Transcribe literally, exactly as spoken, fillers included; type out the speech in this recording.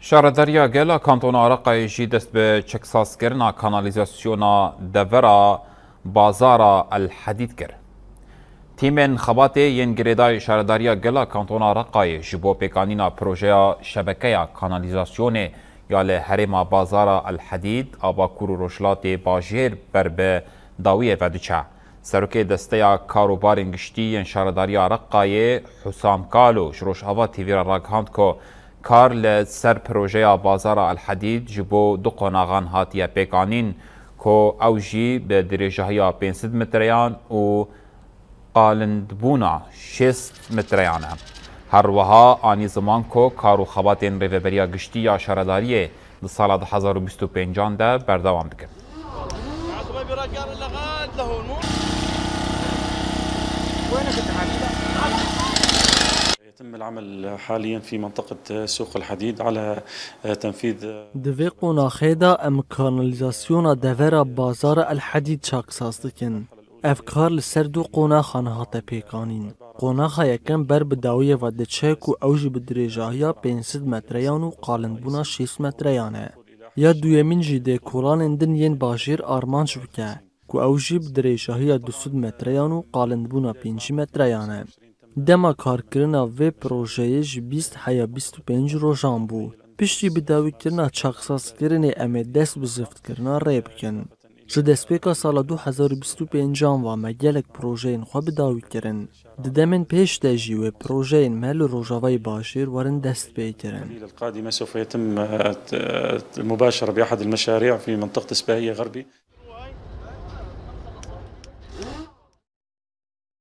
Şaredariya Gel a Kantona Reqayê jî dest bi çeksazkirina kanalîzasyona devera Bazara El Hedîd kir. Tîmên xebatê yên girêdayî Şaredariya Gel a Kantona Reqayê ji bo pêkanîna projeya şebekeya kanalîzasyonê ya li herêma Bazara El Hedîd a Bakur û Rojhilatê Bajêr ber bi dawiyê ve diçe. Serokê Desteya Kar û Barên Giştî yên Şaredariya Reqayê Husam Kalo ji Rojava T V re ragihand ku kar li ser projeya Bazara El Hedîd ji bo du qonaxan hatiye pêkanîn ku ew jî bi dirêjahiya pênc sed metreyan û qalindbûna şêst metreyan e. Her wiha anî ziman ku kar û xebatên Rêveberiya Giştî ya Şaredariyê di sala du hezar û bîst û pêncan de berdewam dikin. يتم العمل حاليا في منطقة سوق الحديد على تنفيذ. Di vê qonaxê de em kanalîzasyona devera Bazara El Hedîd çaksaz dikin. Ev kar li ser du qonaxan hate pêkanîn. Qonaxa yekem ber bi dawiyê ve diçe ku ew jî bi dirêjahiya pênc sed metreyan û qalindbûna şêst metreyan e. Ya duyemîn jî dê kolanên din yên bajêr armanc bike, ku ew jî bi dirêjahiya du sed metreyan û qalindbûna pêncî metreyan e. Dema karkirina vê projeyê ji bîst heya bîst û pênc rojan bû. Piştî bidawîkirina çaksazkirinê em ê dest bi ziftkirina rê bikin. Ji destpêka sala du hezar û bîst û pêncan ve me gelek projeyên xwe bidawî kirin. Di demên pêş de jî wê projeyên me li Rojavayê Bajêr werin destpêkirin. القادمة سوف يتم، آه، المباشرة بأحد المشاريع في منطقة سباهية غربي.